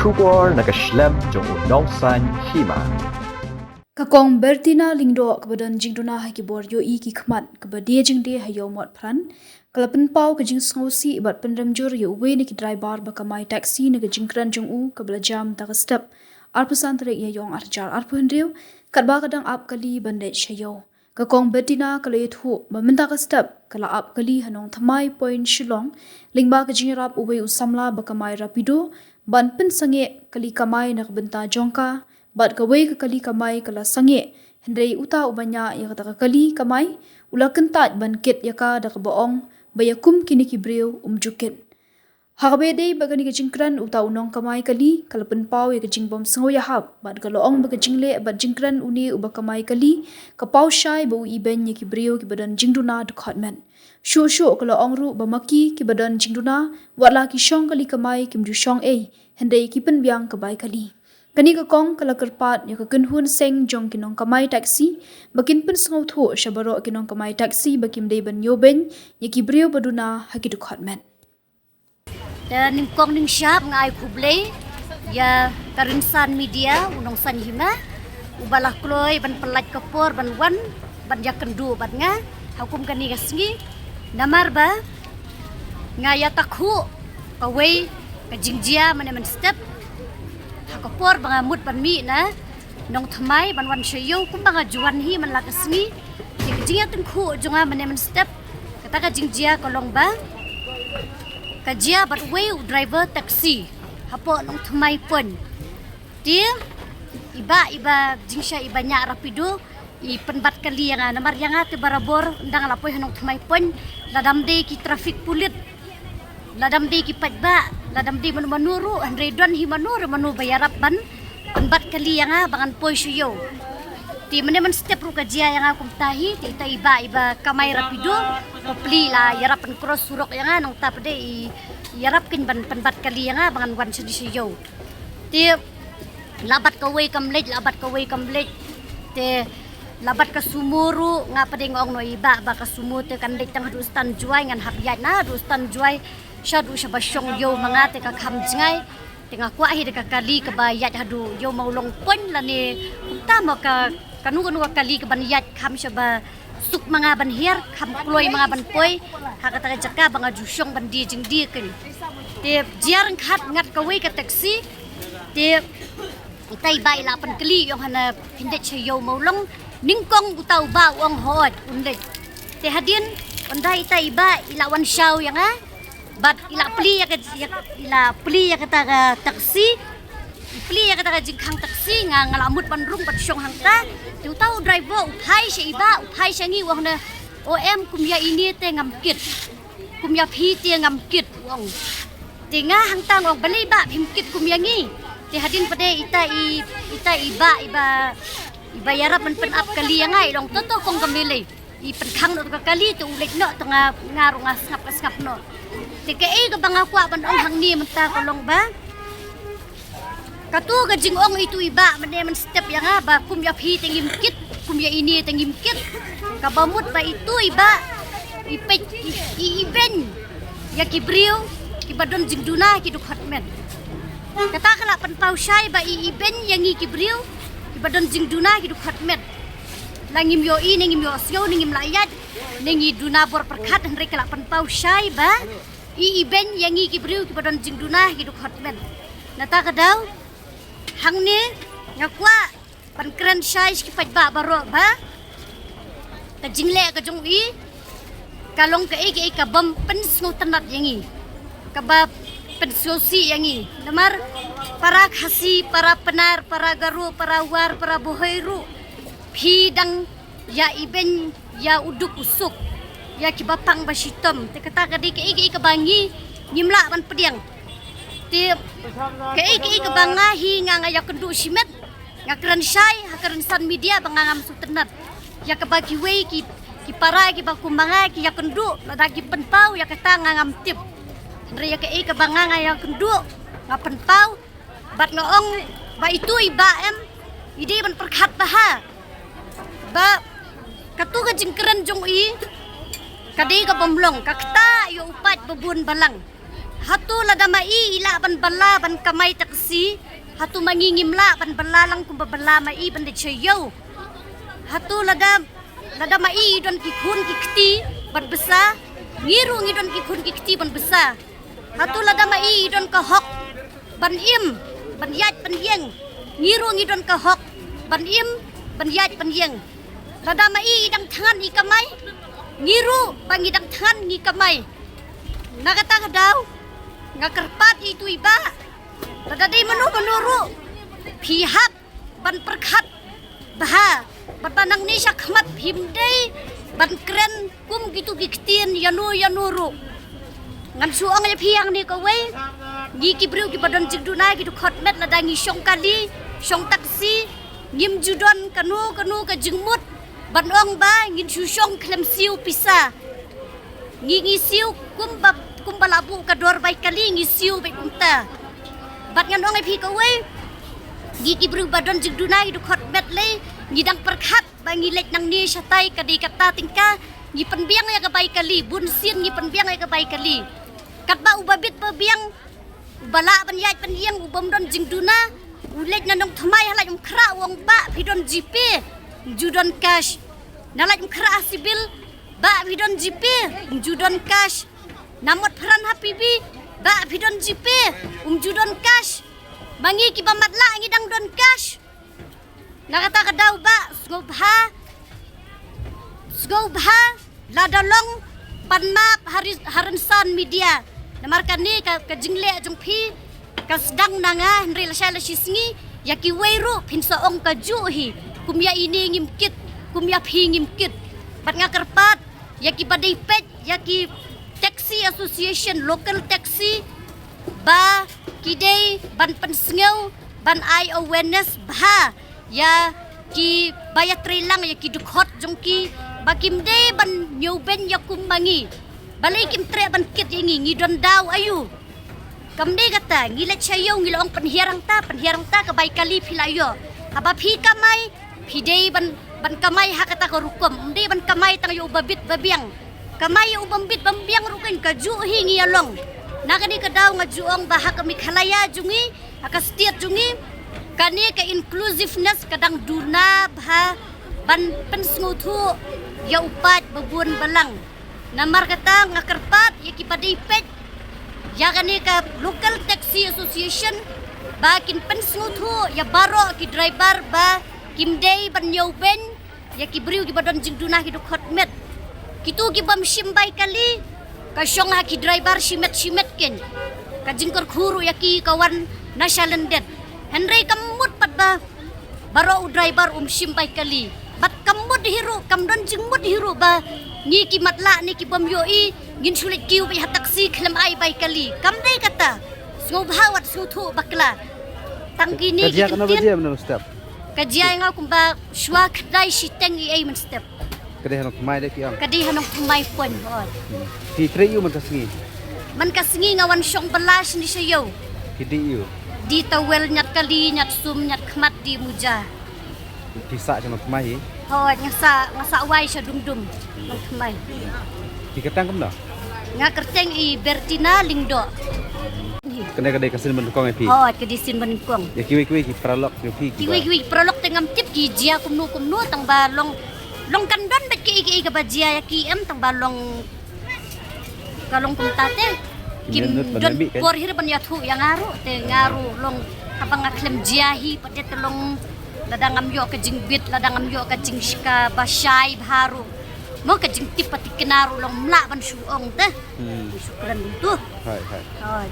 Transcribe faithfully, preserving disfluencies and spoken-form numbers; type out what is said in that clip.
Khubor na ka shlem jong u Nongsaiñ Hima. Ka Kong Bertina Lyngdoh kaba don jingduna ha ki bor ïohi ki khmat kaba die jingdie ha Ïew Motphran, ka la pynpaw ka jingsngewsih bad pynrem jur ïa uwei na ki driver ba kamai taxi na ka jingkren jong u kaba la jia mynta ka step arphew san tarik Ïaiong arhajar arphew hynriew, katba ka dang ap kali ban leit sha Ïew. Ka Kong Bertina ka la ïathuh ba mynta ka step ka la ap kali ha Nongthymmai Point Shillong, lyngba ka jingïarap uwei u samla ba kamai Rapido, ban pynsangeh kali kamai na ka bynta jong ka, bad kawei ka kali kamai ka la sangeh, hynrei uta uba ñiah ïa kata ka kali kamai, u la kyntait ban kit ïa ka da kaba ong ba ïa kum kine ki briew um ju kit. Ha kaba ïadei bad kane ka jingkren uta u nongkamai kali, ka la pynpaw ïa ka jingbym sngew ïahap bad ka la ong ba ka jingleh bad jingkren une uba kamai kali ka paw shai ba u ibeiñ ïa ki briew kiba don jingduna dkhot met. Shuh shuh ka la ong ruh ba ma ki kiba don jingduna, wat la ki shong kali kamai kim ju shong ei, hynrei ki pynbiang ka bai kali. Kane ka kong ka la kyrpad ïa ka kynhun seng jong ki nongkamai taxi ba kin pynsngewthuh sha baroh ki nongkamai taxi ba kim dei ban ïoh beiñ ïa ki briew ba duna ha ki dkhot met. Te nyngkong nyngshap nga ai khublei ïa ka rynsan media u Nongsaiñ Hima, uba la kloi ban pynlait ka por ban wan ban ïakynduh bad nga ha kum kane ka sngi. Namar ba nga ïa takhuh kawei ka jingjia mynne mynstep ha ka por ba nga mut ban mih na Nongthymmai ban wan sha Ïew kumba nga ju wan hi man la ka sngi. Te ka jingïatyngkhuh jong nga mynne mynstep, kata ka jingjia ka long ba ka jia bad uwei u driver taxi hapoh Nongthymmai Point. Te i bah iba jingshai iba ñiah Rapido i pynbat kali ïa nga, namar ïa nga te barabor ynda nga la poi ha Nongthymmai Point, lada ym dei ki traffic pulit, lada ym dei ki paidbah, lada ym dei mano mano ruh, hynrei don hi mano re mano ba ïarap ban pynbat kali ïa nga ba ngan poi sha Ïew. Te mynne mynstep ruh ka jia ïa nga kumta hi. Te ita i bah iba kamai Rapido, bapli la ïarap ban cross surok ïa nga, nangta pat de i ïarap keiñ ban pynbat kali ïa nga ba ngan wan shane sha Ïew. Te la bat kawei kam leit, la bat kawei kam leit. Te la bat ka sumo ruh, nga pat de nga ong noh i bah ba ka sumo te kan leit tang haduh Stan Jowai, ngan hap ïaid na haduh Stan Jowai shaduh shaba shong Ïew ma nga te ka kham jngai. Te nga kwah hi da ka kali kaba ïaid haduh Ïew Mawlong Point lane kumta mo ka, kano kano ka kali kaban ïaid kham shaba suk ma nga ban hiar, kham kloi ma nga ban poi ha kata ka jaka ba nga ju shong ban die jingdie keiñ. Te jia ryngkat ngat kawei ka taxi. Te ita i bah i la pynkylli, i ong hana phin leit sha Ïew Mawlong, nyngkong uta u bah u ong hooid un leit. Te hadien ynda ita i bah i la wan shaw ïa nga bad i la plie ïa ka, ïa, i la plie ïa kata ka taxi, i plie ïa kata ka jingkhang taxi, nga, nga la mut ban rung ban shong hangta. Te uta u driver u phai sha i bah, u phai sha ngi, u ong hana, "O em, kum ïa ine te ngam kit, kum ïa phi te ngam kit," u ong. Te nga hangta nga ong, "Balei bah phim kit kum ïa ngi?" Te hadien pat de ita i, ita i bah iba, iba ïarap ban pynap kali ïa nga i ong, "To to kong, kam lei lei, i pynkhang noh ka kali te u leit noh." Te nga, nga ruh nga sngap ka sngap noh. Te kaei kaba nga kwah ban ong hangne mynta ka long ba kato ka jingong itu i bah mynne mynstep ïa nga ba kum ïa phi te ngim kit, kum ïa ine te ngim kit, kaba mut ba itu i bah i peit, i, i ibeiñ ïa ki briew kiba don jingduna ki dkhot met. Kata ka la pynpaw shai ba i ibeiñ ïa ngi ki briew kiba don jingduna ki dkhot met. La ngim ïohi ne ngim ïohsngew ne ngim la ïaid ne ngi duna bor pyrkhat, hynrei ka la pynpaw shai ba i ibeiñ ïa ngi ki briew kiba don jingduna ki dkhot met. Nata ka daw hangne nga kwah ban kren shai sha ki paidbah baroh ba ka jingleh ka jong i ka long kaei kaei kabym pynsngewtynnat ïa ngi, kaba pynsngewsih ïa ngi. Namar para Khasi, para Pnar, para Garo, para War, para Bhoi ruh phi dang ïa ibeiñ ïa u duk u suk ïa kiba pang ba shitom. Te kata ka dei kaei kaei kaba ngi ngim lah ban pdiang. Te kaei kaei kaba nga hi nga, nga ïakynduh shimet, nga kren shai ha ka rynsan media ba nga ngam sngewtynnat ïa kaba kiwei ki, ki para kiba kum ma nga ki ïakynduh, lada ki pynpaw ïa kata nga ngam tip. Hynrei ïa kaei kaba nga, nga ïakynduh nga pynpaw. Bad nga ong ba itu i bah em, i dei ban pyrkhat bha ba kato ka jingkren jong i ka dei kabym long, ka ktah ïa u paid ba bun balang. Hato lada ma i i lah ban bylla ban kamai taksi, hato ma ngi ngim lah ban bylla lang kumba bylla ma i ban leit sha ïew? Hato lada, lada ma i i don ki khun ki kti ban bsa, ngi ruh ngi don ki khun ki kti ban bsa. Hato lada ma i i don ka hok ban im, ban ïaid ban ïeng, ngi ruh ngi don ka hok ban im, ban ïaid ban ïeng. Lada ma i i dang thngan i kamai, ngi ruh ba ngi dang thngan ngi kamai. Na kata ka daw nga kyrpad ïa itu i bah, lada dei mano mano ruh, phi hap ban pyrkhat bha bad ba nangne sha khmat phim dei ban kren kum kitu ki ktien ïano ïano ruh. Ngan shu ong ïa phi hangne kawei, ngi ki briew kiba don jingduna ki dkhot met, lada ngi shong kali shong taksi, ngim ju don kano kano ka jingmut ban ong ba ngin shu shong khlem siew pisa. Ngi ngi siew kumba, kumba la buh ka dor bai kali, ngi siew beit kumta. Bad ngan ong ïa phi kawei, ngi ki briew ba don jingduna ki dkhot met lei, ngi dang pyrkhat ba ngi leit nangne shatai ka dei kata tyngka, ngi pynbiang ïa ka bai kali, bun sien ngi pynbiang ïa ka bai kali. Katba uba bit ba biang, uba lah ban ïaid ban ïeng, u bym don jingduna, u leit na nongthymmai ha Laitumkhrah, u ong, "Bah, phi don GPay?" Ym ju don cash. Na Laitumkhrah ha Civil, "Bah, phi don GPay?" Ym ju don cash. Na Motphran ha PB, "Bah, phi don GPay?" Ym ju don cash. Ma ngi kiba matlah ngi dang don cash. Na kata ka daw bah, sngewbha, sngewbha, lada long, pan map ha ri-, ha rynsan media. Namar kane ka, ka jingleh jong phi ka sdang na nga, hynrei lashai lashisngi ïa kiwei ruh phin sa ong kajuh hi, kum ïa ine ngim kit, kum ïa phi ngim kit. Bad nga kyrpad ïa kiba dei peit, ïa ki taxi association, local taxi, ba ki dei ban pynsngew, ban ai awareness bha ïa kiba ïatreilang, ïa ki dkhot jong ki, ba kim dei ban ñiewbeiñ ïa kum ma ngi. Balei kim treh ban kit ïa ngi, ngi don daw aïu? Kam dei kata, ngi leit sha ïew ngi la ong pynhiar hangta, pynhiar hangta, ka bai kali phi la ïoh. Haba phi kamai, phi dei ban, ban kamai ha kata ka rukom, ym dei ban kamai tang ïa uba bit ba biang. Kamai ïa u bym bit bym biang ruh kein kajuh hi ngi ïa long. Na kane ka daw nga ju ong ba ha ka Meghalaya jong ngi, ha ka state jong ngi, kane ka inclusiveness ka dang duna bha ban pynsngewthuh ïa u paid ba bun balang. Namar kata nga kyrpad ïa kiba dei peit ïa kane ka Local Taxi Association ba kin pynsngewthuh ïa baroh ki driver ba kim dei ban ñiewbeiñ ïa ki briew kiba don jingduna ki dkhot met. Kitu ki bym shim bai kali, ka shong ha ki driver shimet shimet kein. Ka jingkyrkhu ruh ïa ki ka wan na shalyndet. Hynrei kam mut pat ba baroh u driver um shim bai kali. Bad kam mut hi ruh, kam don jingmut hi ruh ba ngi ki matlah ne ki bym ïohi ngin shu leit kiew beit ha taxi khlem ai bai kali. Kam dei kata. Sngewbha wat sngewthuh bakla. Tang kine ki kyntien. Ka jia katno baje mynstep? Ka jia ïa nga kumba shuwa khyndai shiteng eiei mynstep. Ka dei ha nongthymmai de ki ong? Ka dei ha nongthymmai pon, hooid. Hmm. Phi trei aiu man ka sngi? Man ka sngi nga wan shong bylla shane sha ïew. Phi dih aiu? Dih towel, ñiad kali, ñiad sum, ñiad khmat, dih muja. Phi sah sha nongthymmai hi? Hooid, nga sah, nga sah wai sha Dum Dum, nongthymmai. Phi kyrteng kumno? Nga kyrteng i Bertina Lyngdoh. Kane ka dei ka sien banyngkong ïa phi? Hooid, ka dei sien banyngkong. Ïa kiwei kiwei ki paralok jong phi kiwei? Kiwei kiwei ki paralok te ngam tip ki jia kumno kumno, tang ba long, long kan don bad kiei kiei kaba jia ïa ki em, tang ba long, ka long kumta te. Kim don por hi ruh ban ïathuh ïa nga ruh, te nga ruh long haba nga khlem jia hi pat te long, lada ngam ïoh ka jingbit, lada ngam ïoh ka jingshika ba shai bha ruh. Mo ka jingtip pat te kane ruh long mlah ban shu ong te. Hmm. Shukran tu. Hai, hai. Hai.